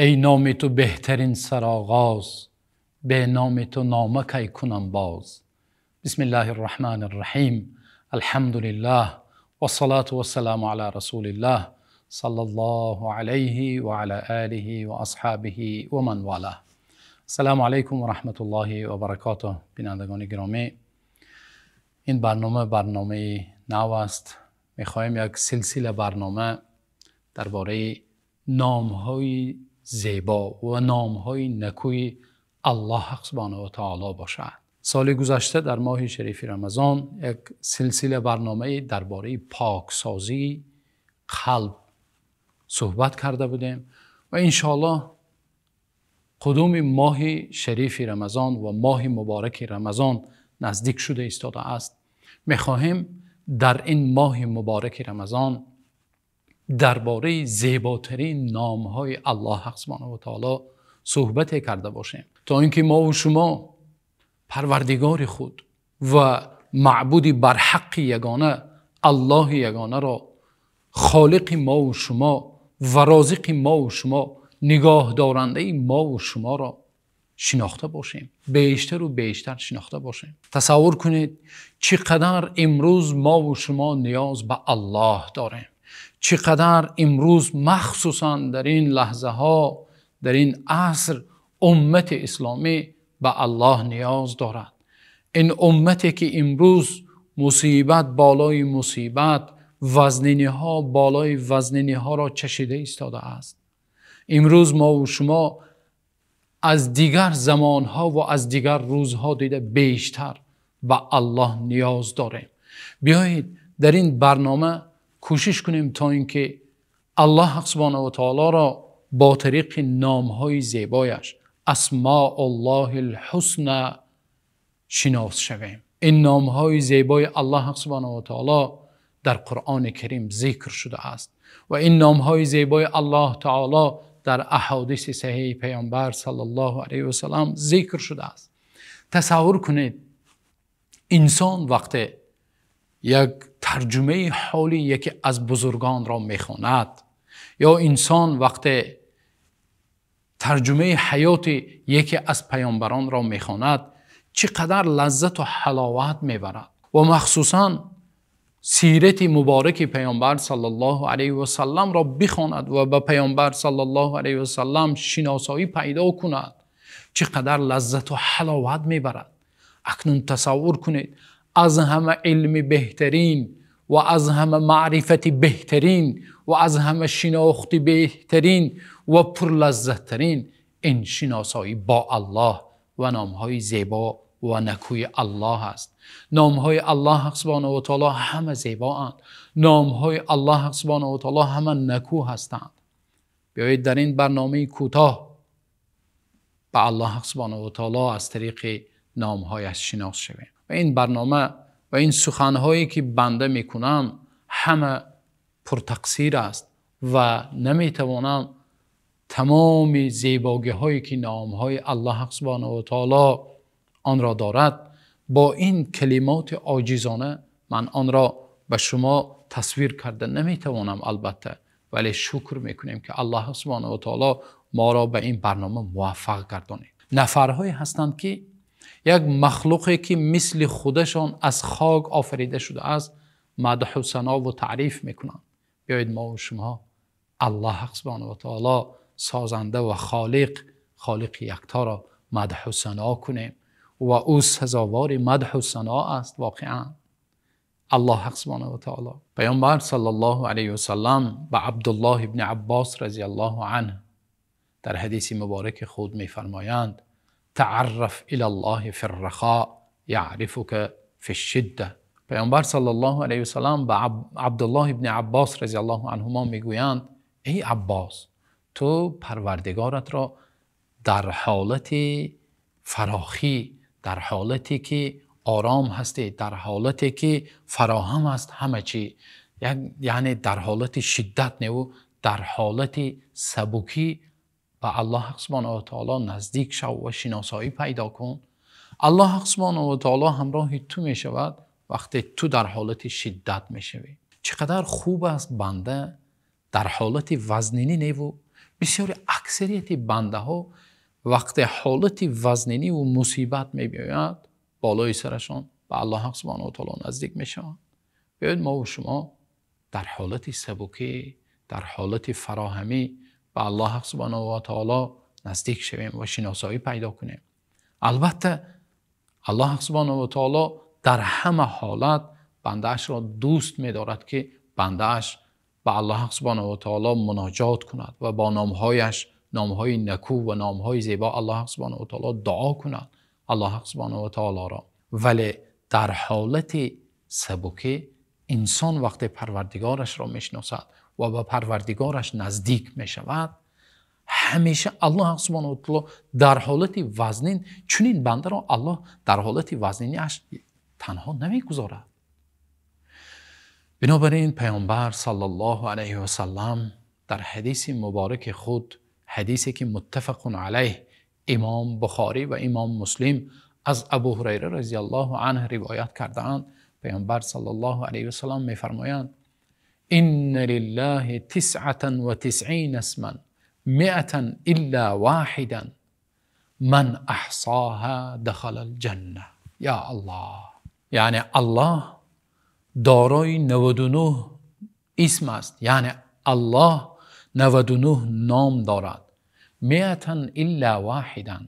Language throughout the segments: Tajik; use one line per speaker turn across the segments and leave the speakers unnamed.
Эй номи ту беҳтарин сароғоз, бе номи ту нома кай кунам боз. Бисмиллаҳир Раҳмонир Раҳим. Алҳамдулиллаҳ вассалоту вассаламу ала расулиллаҳ саллаллоҳу алайҳи ва ала олиҳи ва асҳобиҳи ва ман волоҳ. Ассалому алайкум ва раҳматуллоҳи ва баракотуҳ. Бинандагони гиромӣ, ин барнома барномаи нав аст. Мехоҳем як силсила барнома дар бораи номҳои зебо ва номҳои некӯи Аллоҳ субҳонаҳу ва таъоло бошад. Соли гузашта дар моҳи шарифи Рамазон як силсила барномае дар бораи поксозии қалб суҳбат карда будем ва иншоаллоҳ қудуми моҳи шарифи Рамазон ва моҳи мубораки Рамазон наздик шуда истодааст. Мехоҳем дар ин моҳи мубораки Рамазон дар бораи зеботарин номҳои Аллоҳ субҳонаҳу ва таъоло суҳбате карда бошем, то инки мо ва шумо Парвардигори худ ва маъбуди барҳақи ягона, Аллоҳи ягонаро, Холиқи мо ва шумо ва розиқи мо ва шумо, нигоҳдорандаи мо ва шуморо шинохта бошем, бештар ва бештар шинохта бошем. Тасаввур кунед чӣ қадар имрӯз мо ва шумо ниёз ба Аллоҳ дорем, чӣ қадар имрӯз махсусан дар ин лаҳзаҳо, дар ин аср уммати исломӣ ба Аллоҳ ниёз дорад. Ин уммате ки имрӯз мусибат болои мусибат, вазниниҳо болои вазниниҳоро чашида истодааст. Имрӯз мо ва шумо аз дигар замонҳо ва аз дигар рӯзҳо дида бештар ба Аллоҳ ниёз дорем. Биёед дар ин барнома кӯшиш кунем то инки Аллоҳ субҳонаҳу ва таъолоро бо тариқи номҳои зебояш, Асмоуллоҳил ҳусно, шинос шавем. Ин номҳои зебои Аллоҳ субҳонаҳу ва таъоло дар Қуръони Карим зикр шудааст ва ин номҳои зебои Аллоҳ таъоло дар аҳодиси саҳеҳи Паёмбар саллаллоҳу алайҳи васаллам зикр шудааст. Тасаввур кунед, инсон вақте як тарҷумаи ҳоли яке аз бузургонро мехонад ё инсон вақте тарҷумаи ҳаёти яке аз паёмбаронро мехонад, чӣ қадар лаззат ва ҳаловат мебарад ва махсусан сирати мубораки Паёмбар саллаллоҳу алайҳи васалламро бихонад ва ба Паёмбар саллаллоҳу алайҳи васаллам шиносоӣ пайдо кунад, чӣ қадар лаззат ва ҳаловат мебарад. Акнун тасаввур кунед, аз ҳама илми беҳтарин ва аз ҳама маърифати беҳтарин ва аз ҳама шинохти беҳтарин ва пурлаззаттарин ин шиносоӣ бо Аллоҳ ва номҳои зебо ва некӯи Аллоҳ аст. Номҳои Аллоҳ субҳонаҳу ва таъоло ҳама зебоанд. Номҳои Аллоҳ субҳонаҳу ва таъоло ҳама некӯ ҳастанд. Биёед дар ин барномаи кӯтоҳ ба Аллоҳ субҳонаҳу ва таъоло аз тариқи номҳояш шинос шавем. Ва ин барнома ва ин суханҳое ки банда мекунам ҳама пуртақсир аст ва наметавонам тамоми зебогиҳое ки номҳои Аллоҳ субҳонаҳу ва таъоло онро дорад бо ин калимоти оҷизона ман онро ба шумо тасвир карда наметавонам албатта, вале шукр мекунем ки Аллоҳ субҳонаҳу ва таъоло моро ба ин барнома муваффақ гардонид. Нафарҳое ҳастанд ки як махлуқе ки мисли худашон аз хок офарида шудааст мадҳу сано ва таъриф мекунанд. Биёед мо ва шумо Аллоҳ субҳонаҳу ва таъоло созанда ва холиқ, холиқи якторо мадҳу сано кунем ва ӯ сазовори мадҳу сано аст воқеан. Аллоҳ субҳонаҳу ва таъоло. Паёмбар саллаллоҳу алайҳи васаллам ба Абдуллоҳ ибни Аббос разияллоҳу анҳу дар ҳадиси мубораки худ мефармоянд: تعرف إلى الله في الرخاء يعرفك في الشدة. Паёмбар саллаллоҳу алайҳи васаллам ба Абдуллоҳ ибни Аббос разияллоҳу анҳумо мегӯянд: эй Аббос, ту Парвардигоратро дар ҳолати фарохӣ, дар ҳолате ки ором ҳастӣ, дар ҳолате ки фароҳам аст ҳама чӣ, яъне дар ҳолати шиддат не, дар ҳолати сабукӣ ба Аллоҳ субҳонаҳу ва таъоло наздик шав ва шиносоӣ пайдо кун. Аллоҳ субҳонаҳу ва таъоло ҳамроҳи ту мешавад вақте ту дар ҳолати шиддат мешавӣ. Чӣ қадар хуб аст банда дар ҳолати вазнинӣ неву Бисёри аксарияти бандаҳо вақте ҳолати вазнинӣ ва мусибат мебиёяд болои сарашон ба Аллоҳ субҳонаҳу ва таъоло наздик мешаванд. Биёед мо ва шумо дар ҳолати сабукӣ, дар ҳолати фароҳамӣ ба Аллоҳ субҳонаҳу ва таъоло наздик шавем ва шиносоӣ пайдо кунем. Албатта Аллоҳ субҳонаҳу ва таъоло дар ҳама ҳолат бандаашро дӯст медорад ки бандааш ба Аллоҳ субҳонаҳу ва таъоло муноҷот кунад ва бо номҳояш, номҳои неку ва номҳои зебо Аллоҳ субҳонаҳу ва таъоло дуо кунад Аллоҳ субҳонаҳу ва таъолоро. Вале дар ҳолати сабукӣ инсон вақте парвардигорашро мешиносад ва ба парвардигораш наздик мешавад, ҳамеша Аллоҳ субҳонаҳу ва таъоло дар ҳолати вазнин чунин бандаро Аллоҳ дар ҳолати вазниниаш танҳо намегузорад. Бинобар ин Паёмбар саллаллоҳу алайҳи васаллам дар ҳадиси муборак худ, ҳадисе ки муттафақун алайҳ Имом Бухорӣ ва Имом Муслим аз Абу Ҳурайра разияллоҳу анҳу ривоят кардаанд, Паёмбар саллаллоҳу алайҳи васаллам мефармоянд: инна лиллаҳи тисъатан ва тисъина исман миатан илла воҳидан ман аҳсоҳа дахалал ҷанна. Ё Аллоҳ! Яъне Аллоҳ дорои 99 исм аст, яъне Аллоҳ 99 ном дорад. Миатан илла воҳидан,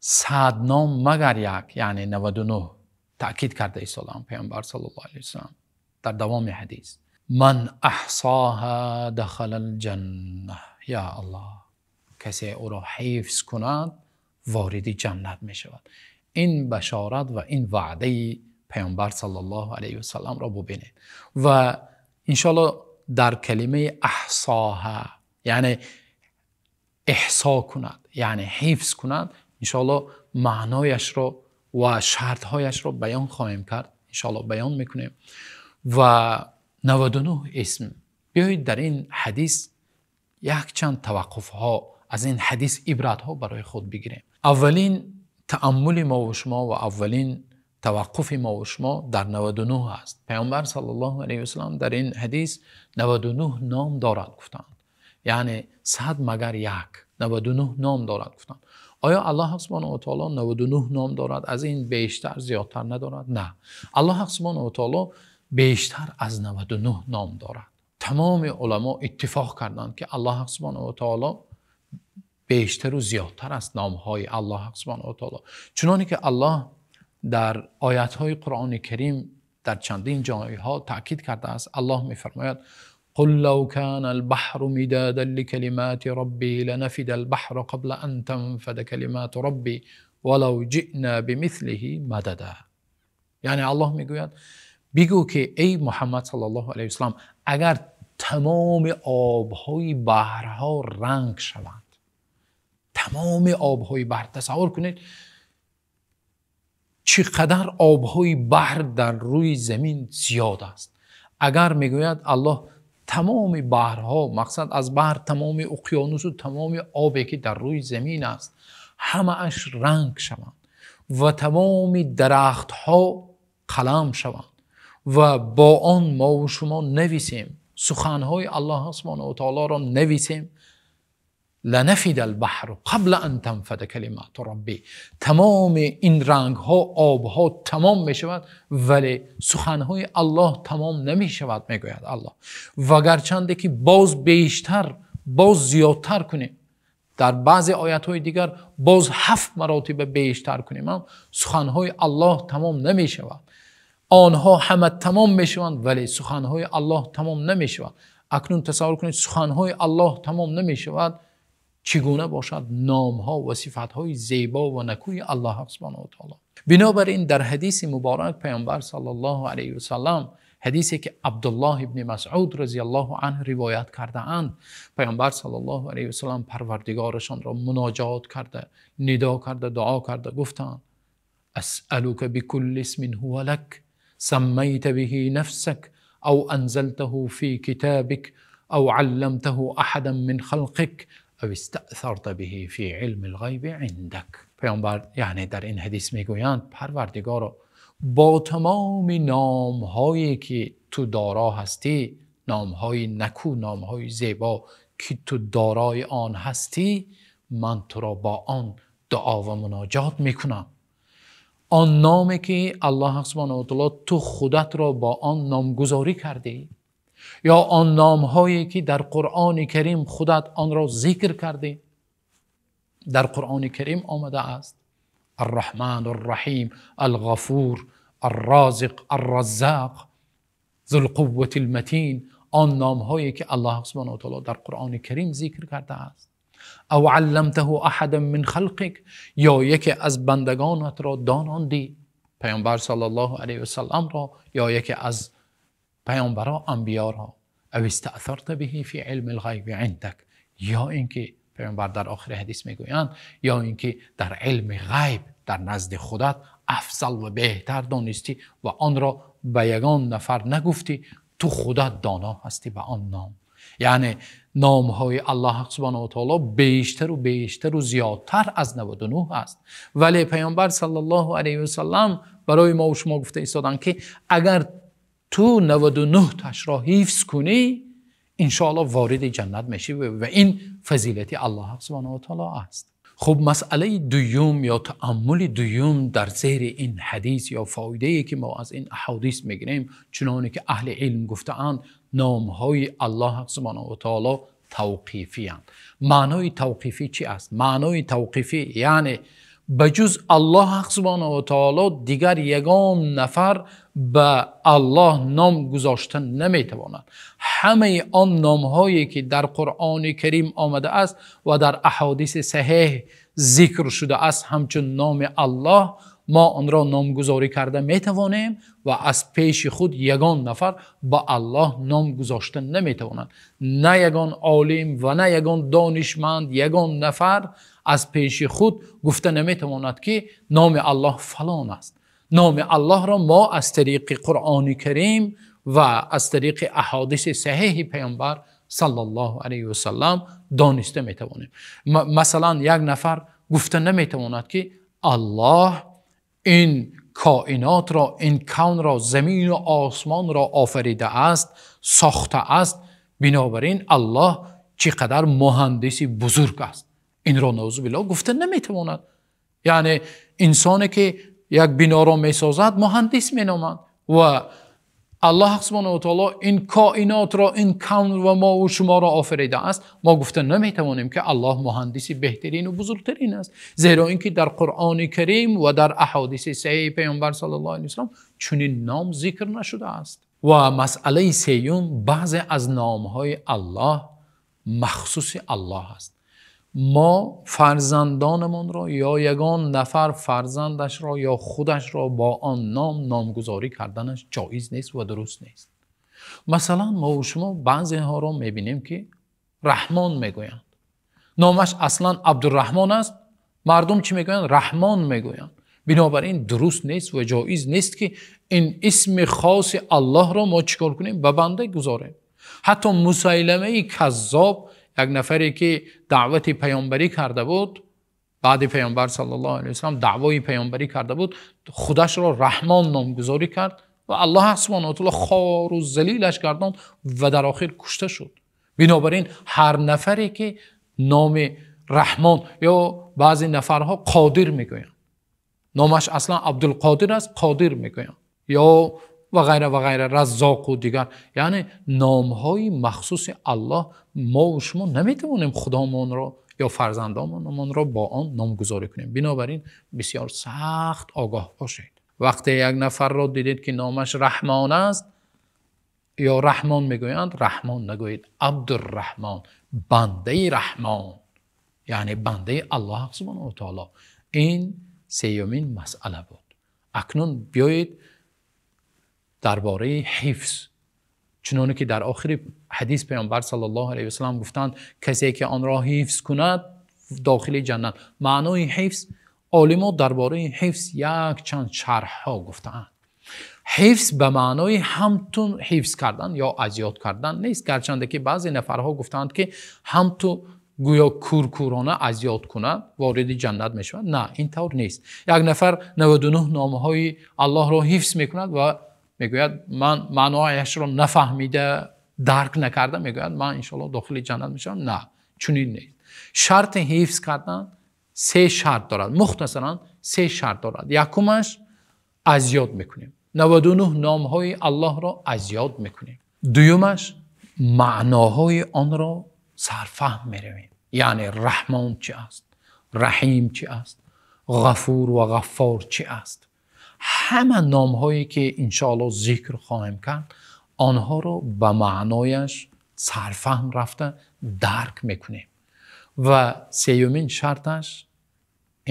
100 ном магар як, яъне 99. Таъкид карда истодам Паёмбар саллаллоҳу алайҳи васаллам дар давоми ҳадис: ман аҳсоҳа дахалал ҷанна. Ё Аллоҳ! Касе ӯро ҳифз кунад вориди ҷаннат мешавад. Ин башорат ва ин ваъдаи Паёмбар саллаллоҳу алайҳи васаллам ро бубинед. Ва иншоаллоҳ дар калимаи аҳсоҳа, яъне эҳсо кунад, яъне ҳифз кунад, иншоаллоҳ маънояшро ва шартҳояшро баён хоҳем кард, иншоаллоҳ баён мекунем. Ва 99 исм. Биёед дар ин ҳадис якчанд таваққуфҳо аз ин ҳадис ибратҳо барои худ бигирем. Аввалин таъаммули мо ва шумо ва аввалин таваққуфи мо ва шумо дар 99 аст. Паёмбар саллаллоҳу алайҳи васаллам дар ин ҳадис 99 ном дорад гуфтанд, яъне 100 магар як, 99 ном дорад гуфтанд. Оё Аллоҳ субҳонаҳу ва таъоло 99 ном дорад? Аз ин бештар зиёдтар надорад? Не, Аллоҳ субҳонаҳу ва таъоло бештар аз 99 ном дорад. Тамоми уламо иттифоқ карданд ки Аллоҳ субҳонаҳу ва таъоло бештар ва зиёдтар аст номҳои Аллоҳ субҳонаҳу ва таъоло. Чуноне ки Аллоҳ дар оятҳои Қуръони Карим дар чандин ҷойҳо таъкид кардааст, Аллоҳ мефармояд: قل لو كان البحر مدادا لكلمات ربي لنفد البحر قبل أن تنفد كلمات ربي ولو جئنا بمثله مددا. یعنی الله میگوید بگو که ای محمد صلی الله علیه وسلم، اگر تمام آبهای بحرها رنگ شوند، تمام آبهای بحر، تصور کنید چقدر آبهای بحر در روی زمین زیاد است. اگر میگوید الله تمام بحرها، مقصد از بحر تمام اقیانوس و تمام آبی که در روی زمین است، همه اش رنگ شوند و تمام درختها قلم شوند و با آن ما و شما نویسیم، سخنهای الله سبحانه و تعالی را نویسیم، لنفد البحر قبل ان تنفد کلمات ربی، تمام این رنگ ها، آب ها تمام می شود ولی سخنهای الله تمام نمی شود، میگوید الله. و گرچند که باز بیشتر، باز زیادتر کنیم، در بعضی آیت های دیگر باز 7 مراتب بیشتر کنیم، هم سخنهای الله تمام نمی شود. آنها همه تمام می شوند ولی سخنهای الله تمام نمی شود. اکنون تصور کنید سخنهای الله تمام نمی شود، چگونه باشد نامها و صفتهای زیبا و نکوی الله سبحانه و تعالی. بنابراین در حدیث مبارک پیامبر صلی الله علیه و سلم، حدیثی که عبدالله ابن مسعود رضی الله عنه روایت کرده اند، پیامبر صلی الله علیه و سلم پروردگارشان را مناجات کرده، ندا کرده، دعا کرده، گفتند: اسألك بكل اسم هو لك سميت به نفسك او انزلته في كتابك او علمته احدا من خلقك او استأثرت به في علم الغیب عندك. پیامبر یعنی در این حدیث میگویند پروردگارا با تمام نامهایی که تو دارا هستی، نامهای نکو، نامهای زیبا ки ту дорои он ҳастӣ, ман туро бо он дуо ва муноҷот мекунам. Он номе ки Аллоҳ субҳонаҳу ва таъоло ту худатро бо он номгузорӣ кардӣ, ё он номҳое ки дар Қуръони Карим худат онро зикр кардӣ, дар Қуръони Карим омадааст: Ар-Раҳмон Ар-Раҳим, Ал-Ғафур, Ар-Розиқ, Ар-Раззоқ, Зул-Қуввати Матин. Он номҳое ки Аллоҳ субҳонаҳу ва таъоло дар Қуръони Карим зикр кардааст. Ав алламтаҳу аҳадан мин халқик, ё яке аз бандагонатро донондӣ, Паёмбар саллаллоҳу алайҳи васаллам ро, ё яке аз паёмбарон, анбиёро. Ав истаъсарта биҳи фи илмил ғайби индак, ё инки паёмбар дар охири ҳадис мегӯянд, ё инки дар илми ғайб дар назди худат афзал ва беҳтар донистӣ ва онро ба ягон нафар нагуфтӣ, ту худат доно ҳастӣ ба он ном. Яъне номҳои Аллоҳ субҳонаҳу ва таъоло бештар ва бештар ва зиёдтар аз 99 аст. Вале паёмбар саллаллоҳу алайҳи васаллам барои мо ва шумо гуфта истоданд ки агар ту 99 ташро ҳифз кунӣ, иншоаллоҳ вориди ҷаннат мешавӣ, ва ин фазилати Аллоҳ субҳонаҳу ва таъоло аст. Хуб, масъалаи дуюм ё таъаммули дуюм дар зери ин ҳадис ё фоидае ки мо аз ин аҳодис мегирем, чуноне ки аҳли илм гуфтаанд, номҳои Аллоҳ субҳонаҳу ва таъоло тавқифиянд. Маънои тавқифӣ чи аст? Маънои тавқифӣ яъне ба ҷуз Аллоҳ субҳонаҳу ва таъоло дигар ягон нафар ба Аллоҳ ном гузошта наметавонад. Ҳамаи он номҳое ки дар Қуръони Карим омадааст ва дар аҳодиси саҳеҳ зикр шудааст ҳамчун номи Аллоҳ, мо онро номгузорӣ карда метавонем ва аз пеши худ ягон нафар ба Аллоҳ ном гузошта наметавонад. На ягон олим ва на ягон донишманд, ягон нафар аз пеши худ гуфта наметавонад ки номи Аллоҳ фалон аст. Номи Аллоҳро мо аз тариқи Қуръони Карим ва аз тариқи аҳодиси саҳеҳи паёмбар саллаллоҳу алайҳи васаллам дониста метавонем. Масалан, як нафар гуфта наметавонад ки Аллоҳ ин коинотро, ин кавнро, замину осмонро офаридааст, сохтааст, бинобар ин Аллоҳ чӣ қадар муҳандиси бузург аст. Инро наъузу биллоҳ гуфта наметавонад. Яъне инсоне ки як биноро месозад муҳандис меноманд, ва Аллоҳ субҳонаҳу ва таъоло ин коинотро, ин кавн ва мо ва шуморо офаридааст. Мо гуфта наметавонем ки Аллоҳ муҳандиси беҳтарин ва бузургтарин аст, зеро инки дар Қуръони Карим ва дар аҳодиси саҳеҳи паёмбар саллаллоҳу алайҳи васаллам чунин ном зикр нашудааст. Ва масъалаи сеюм, баъзе аз номҳои Аллоҳ махсуси Аллоҳ аст. Мо фарзандонамонро ё ягон нафар фарзандашро ё худашро бо он ном номгузорӣ карданаш ҷоиз нест ва дуруст нест. Масалан, мо ва шумо баъзеҳоро мебинем ки Раҳмон мегӯянд. Номаш аслан Абдурраҳмон аст, мардум чӣ мегӯянд? Раҳмон мегӯянд. Бинобар ин дуруст нест ва ҷоиз нест ки ин исми хоси Аллоҳро мо чикор кунем? Ба банда гузорем. Ҳатто Мусайламаи Каззоб, як нафаре ки даъвати паёмбарӣ карда буд, баъди паёмбар саллаллоҳу алайҳи васаллам даъвои паёмбарӣ карда буд, худашро Раҳмон номгузорӣ кард ва Аллоҳ субҳонаҳу ва таъоло хор ва залилаш гардонд ва дар охир кушта шуд. Бинобар ин ҳар нафаре ки номи Раҳмон ё баъзе нафарҳо Қодир мегӯянд, номаш аслан Абдулқодир аст, Қодир мегӯянд, ё ва ғайра ва ғайра, Раззоқ ва дигар. Яъне номҳои махсуси Аллоҳ мо ва шумо наметавонем худамонро ё фарзандонамонро бо он номгузорӣ кунем. Бинобар ин бисёр сахт огоҳ бошед. Вақте як нафарро дидед ки номаш Раҳмон аст ё Раҳмон мегӯянд, Раҳмон нагӯед, Абдурраҳмон, бандаи Раҳмон, яъне бандаи Аллоҳ субҳонаҳу ва таъоло. Ин сеюмин масъала буд. Акнун биёед дар бораи ҳифз. Чуноне ки дар охири ҳадис паёмбар саллаллоҳу алайҳи васаллам гуфтанд, касе ки онро ҳифз кунад дохили ҷаннат. Маънои ҳифз, олимо дар бораи ҳифз якчанд шарҳҳо гуфтаанд. Ҳифз ба маънои ҳамтун ҳифз кардан ё аз ёд кардан нест, гарчанде ки баъзе нафарҳо гуфтаанд ки ҳамту гӯё куркурона аз ёд кунад вориди ҷаннат мешавад. На, ин тавр нест. Як нафар 99 номҳои Аллоҳро ҳифз мекунад ва мегӯяд ман маънояшро нафаҳмида Дарк накарда мегӯяд ман иншоаллоҳ дохили ҷаннат мешавам. На, чунин нест. Шарти ҳифз кардан се шарт дорад, мухтасаран се шарт дорад. Якумаш, аз ёд мекунем, 99 номҳои Аллоҳро аз ёд мекунем. Дуюмаш, маъноҳои онро сарфаҳм меравем, яъне Раҳмон чи аст, Раҳим чи аст, Ғафур ва Ғаффор чи аст. Ҳама номҳое ки иншоаллоҳ зикр хоҳем кард, онҳоро ба маънояш сарфаҳм рафта дарк мекунем. Ва сеюмин шарташ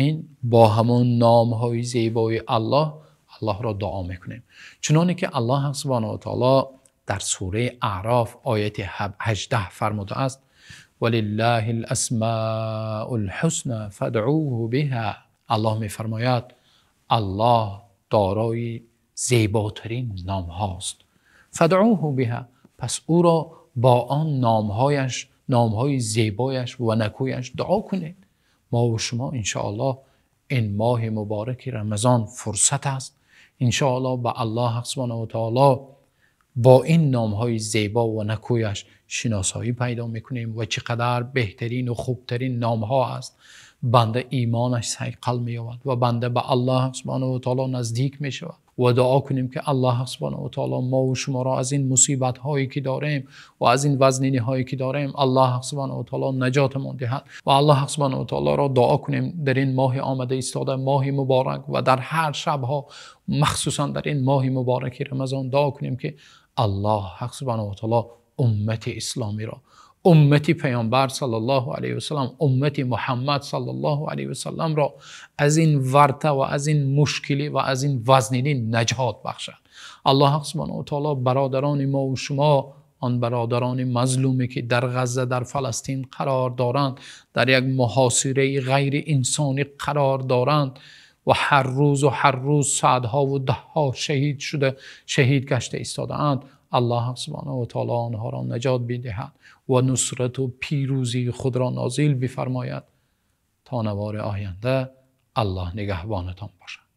ин бо ҳамон номҳои зебои Аллоҳ Аллоҳро дуо мекунем, чуноне ки Аллоҳ субҳонаҳу ва таоло дар сураи Аъроф ояти 18 фармудааст: валиллаҳил асмаул ҳусна фадъуҳу биҳа. Аллоҳ мефармояд, Аллоҳ дорои зеботарин номҳост, фадъуҳу биҳа, пас ӯро бо он номҳояш, номҳои зебояш ва накӯяш дуо кунед. Мо ва шумо иншоаллоҳ ин моҳи мубораки Рамазон фурсат аст, иншоаллоҳ ба Аллоҳ субҳонаҳу ва таоло бо ин номҳои зебо ва накӯяш шиносоӣ пайдо мекунем ва чӣ қадар беҳтарин ва хубтарин номҳо аст. Банда имонаш сайқал меёбад ва банда ба Аллоҳ субҳонаҳу ва таоло наздик мешавад. Ва дуо кунем ки Аллоҳ субҳонаҳу ва таоло мо ва шуморо аз ин мусибатҳое ки дорем ва аз ин вазниниҳое ки дорем Аллоҳ субҳонаҳу ва таоло наҷотамон диҳад. Ва Аллоҳ субҳонаҳу ва таолоро дуо кунем дар ин моҳи омада истода, моҳи муборак, ва дар ҳар шабҳо, махсусан дар ин моҳи мубораки Рамазон дуо кунем ки Аллоҳ субҳонаҳу ва таоло уммати исломиро, уммати паёмбар саллаллоҳу алайҳи васаллам, уммати Муҳаммад саллаллоҳу алайҳи васалламро аз ин варта ва аз ин мушкилӣ ва аз ин вазнинӣ наҷот бахшад. Аллоҳ субҳонаҳу ва таоло бародарони мо ва шумо, он бародарони мазлуме ки дар Ғазза, дар Фаластин қарор доранд, дар як муҳосираи ғайриинсонӣ қарор доранд ва ҳар рӯз ва ҳар рӯз садҳо ва даҳҳо шаҳид шуда, шаҳид гашта истодаанд, Аллоҳ субҳонаҳу ва таоло онҳоро наҷот бидиҳад ва нусрат ва пирӯзии худро нозил бифармояд. То навори оянда Аллоҳ нигаҳбонатон бошад.